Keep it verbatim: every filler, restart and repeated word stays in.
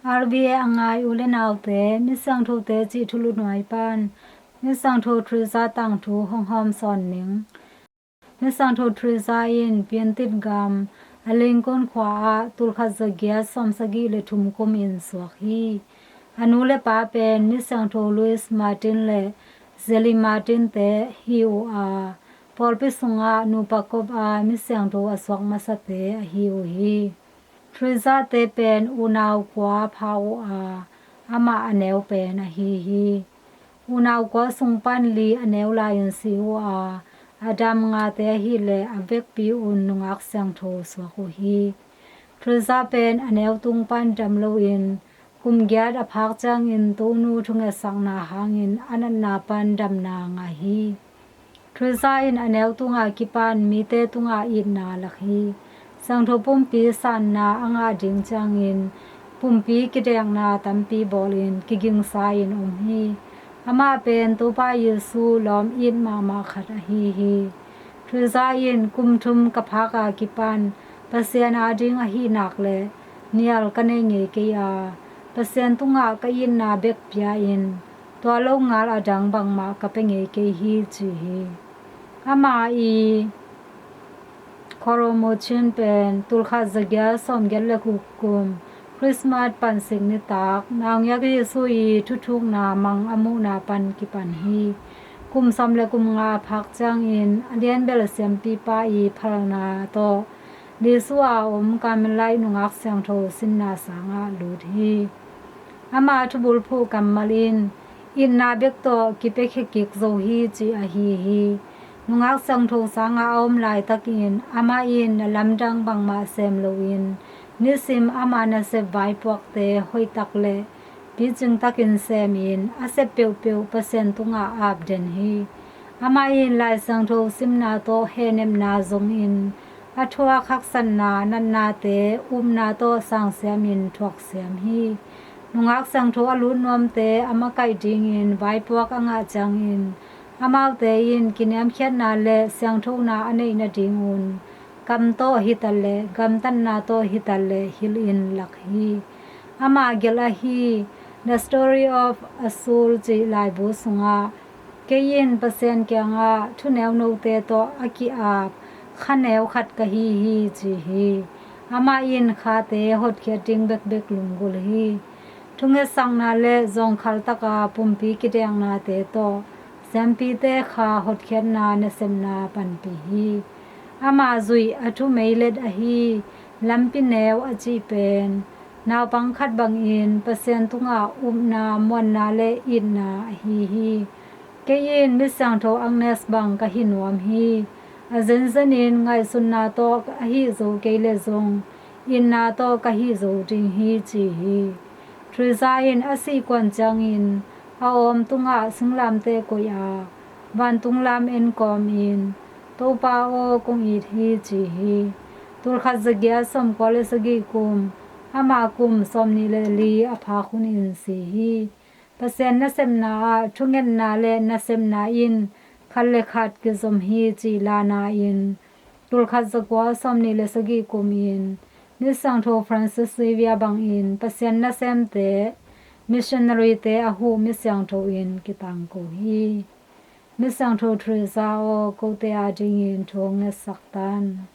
R V A a ngai u le naute, Misiangthote cih thulu nuai pan Misiangtho Theresa tangthu hong hawm sawn ning. Misiangtho Theresa in Piantit gam, a Lincoln khua ah tulkhat zagiat sawmsagih le thum kum in suak hi. A nu le pa pen Misiangtho Louis Martin le Zélie Martin te hi uh a, pawlpi sungah nupa kop a Misiangtho a suak masate ahi uh hi. Theresa te pen unau kua pha uh a, amah a neu pen ahi hi. Unau kua sung pan li a neu lai-in si uh a, a dam ngate ahileh a vekpi un nungak siangtho suak uh hi. Theresa pen a neu tung pan dam loin kum giat a phak ciangin tonu thungetsakna hangin a natna pan damna ngah hi. Theresa in a neu tungah kipan mite tungah itna lak hi. Siangtho pumpi sanna a ngah ding ciangin pumpi kidekna tampi bawlin kigingsa-in om hi. Amah pen Topa Jesu lawm it mahmah khat ahi hi. Theresa in kum thum ka phak a kipan Pasian ading ahi nak le nial ka nei ngei kei a, Pasian tungah ka itna bek pia-in tua lo ngal a dang bangmah ka pia ngei kei hi ci hi. Ama i Koromo Chin pen tulkhat zagiat sawmgiat le guk kum Christmas pansik nitak naungek Jesu i thuthukna mang a muhna pan kipan hi. Kum sawm le kum nga a phak ciangin a lianbel siampipa i phalna tawh Jesu a om Carmelite nungak siangtho sinna sangah lut hi. Ama thubulphuh kammal in itna bek tawh kipiakhia kik zo hi ci ahi hi. Nungak siangtho sangah a om laitakin amah in na lamdang bangmah sem loin nisim ama nasep vaipuakte hoihtak le picing takin semin a sep peuhpeuh Pasian tungah apden hi. Amah in Lai Siangtho simna tawh hehnepna zongin a thuak haksatna natnate upna tawh sangsiamin thuaksiam hi. Nungak siangtho a lut nuamte a makaih dingin vaipuak a ngah ciangin amaute in kiniamkhiatna le siangthona a neih nadingun kam tawh hitaleh gamtatna tawh hitaleh hilhin lak hi. Ama gelh ahi The Story of Azul cih laibu sungah kei in Pasian kiangah thuneu note tawh a ki-ap khaneu khat ka hi hi ci hi. Amah in khate hotkhiat ding bekbek lunggulh hi. Thungetsakna le zawngkhal taka pumpi kideknate tawh siampite kha hotkhiatna nasepna panpih hi. Ama zuih a thumeilet ahi Lampi Neu a cih pen naupang khat bangin Pasian tungah upna, muanna le itna ahi hi. Kei in Misiangtho Agnes bang ka hi nuam hi. A zenzenin ngaihsutna tawh ka hih zo kei leh zong itna tawh ka hih zo ding hi ci hi. Theresa in a sihkuan ciangin a awm tungah singlamteh koih a vantung lam en kawmin Topa aw kong it hi ci hi. Tulkhat zagiat sawmkua le sagih kum ama kum sawmnih le li a phak hunin si hi. Pasian nasepna ah thungetna le nasepna in khat le khat kizom hi cih lana in tulkhat zakua sawmnih le sagih kumin Misiangtho Francis Xavier bangin Pasian nasemte missionary te a huh misiangtho in kitangko hi. Misiangtho Theresa aw, kote adingin thu hong ngetsak tan.